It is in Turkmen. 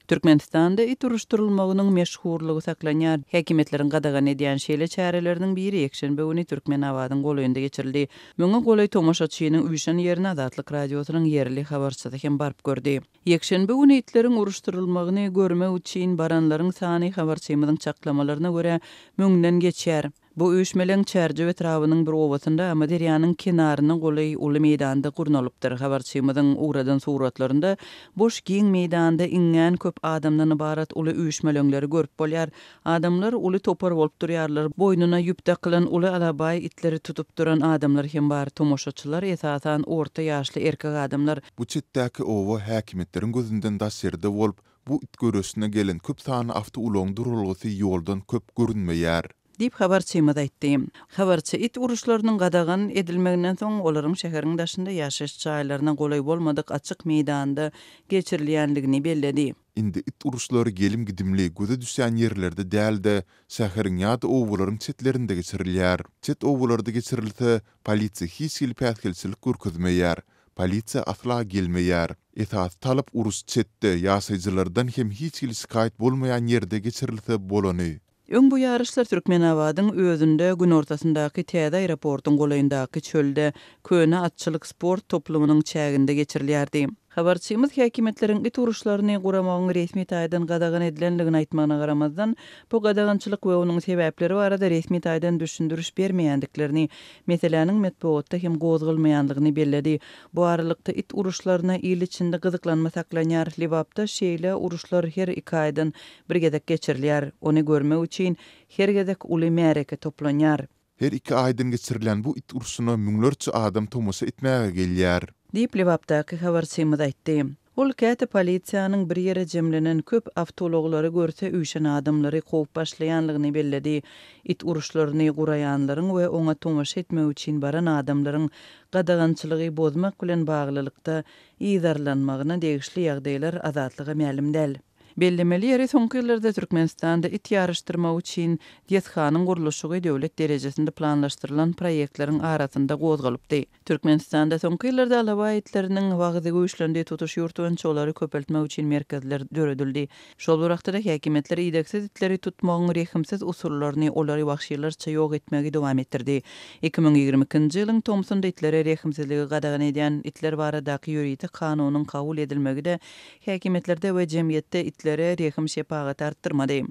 Türkmenistanda it uruşdyrylmagynyň meşhurlygy saklanýar. Häkimiýetleriň gadagan edýän şeýle çäreleriniň biri ýekşenbe güni Türkmenabadyň golaýynda geçirildi. Müňe golaý tomaşaçynyň üýşen ýerine Azatlyk Radiosynyň ýerli habarçysy hem baryp gördi. Ýekşenbe güni itleriň uruşdyrylmagyny görmek üçin baranlaryň sany habarçymyzyň çaklamalaryna görä, müňden geçýär. Bu üýşmeleň Çärjew etrabynyň bir obasynda Amyderýanyň kenaryna golaý uly meýdanda gurnalypdyr. Habarçymyzyň ugradan suratlarynda boş giň meýdanda iňňän köp adamdan ybarat uly üýşmeleňleri görüp bolýar. Adamlar uly topar bolup durýarlar. Boýnuna ýüp dakylan uly alabaý itleri tutup duran adamlar hem bar. Tomaşaçylar, esasan, orta ýaşly erkek adamlar. Bu çetdäki oba häkimiýetleriň gözünden daş ýerde bolup, bu it göreşine gelen köp sanly awtoulagyň duralgasy ýoldan köp görünmeýär. Diýip, habarçymyz aýtdy. Habarçy it uruşlarynyň gadagan edilmeginden soň, olaryň şäheriň daşynda ýaşaýyş jaýlaryna golaý bolmadyk açyk meýdanda geçirilýändigini belledi. Indi it uruşlary gelim-gidimli, göze düşýän ýerlerde däl-de, şäheriň ýa-da obalaryň çetlerinde geçirilýär. Çet obalarda geçirilse, polisiýa hiç hili päsgelçilik görkezmeýär. Polisiýa asla gelmeýär. Esasy talap uruş çetde, ýaşaýjylardan hem hiç hili şikaýat bolmaýan ýerde geçirilse bolany. Öň bu ýaryşlar Türkmenabadyň özünde, günortasyndaky täze aeroportuň golaýyndaky çölde, köne atçylyk sport toplumynyň çäginde geçirilýärdi. Habarçymyz häkimiýetleriň it uruşlaryny guramagyň resmi taýdan gadagan edilendigini aýtmagyna garamazdan, bu gadagançylyk we onuň sebäpleri barada resmi taýdan düşündiriş bermeýändiklerini, meseläniň metbugatda hem gozgalmaýandygyny belledi. Bu aralykda, it uruşlaryna il içinde gyzyklanma saklanýar. Lebapda şeýle uruşlar her iki aýdan Bir gezek geçirilýär. Ony görmek üçin her gezek uly märeke toplanýar. Her iki aýdan geçirilýän bu it urşuna müňlerçe adam tomaşa etmäge gelýär. Diýip, Lebapdaky habarçymyz aýtdy. Ol käte polisiýanyň bir ýere jemlenen köp awtoulaglary görse üýşen adamlary kowup başlaýanlygyny belledi. It uruşlaryny guraýanlaryň we oňa tomaşa etmek üçin baran adamlaryň gadagançylygy bozmak bilen baglylykda yzarlanmagyna degişli ýagdaýlar Azatlyga mälim däl. Bellemeli ýeri, soňky ýyllarda Türkmenistanda it ýaryşdyrmak üçin desganyň gurluşygy döwlet derejesinde planlaşdyrylan proýektleriň arasynda gozgalypdy. Türkmenistanda soňky ýyllarda alabaý itleriniň wagyzy güýçlendi, tutuş ýurt boýunça olary köpeltmek üçin merkezler döredildi. Şol bir wagtda-da, häkimiýetler idegsiz itleri tutmagyň rehimsiz usullaryny, olary wagşylarça ýok etmegi dowam etdirdi. 2022-nji ýylyň tomsunda itlere rehimsizligi gadagan edýän itler baradaky ýörite kanunyň kabul edilmegi-de Häkimiýetlerde we jemgyýetde itlere rehim-şepagaty artdyrmady.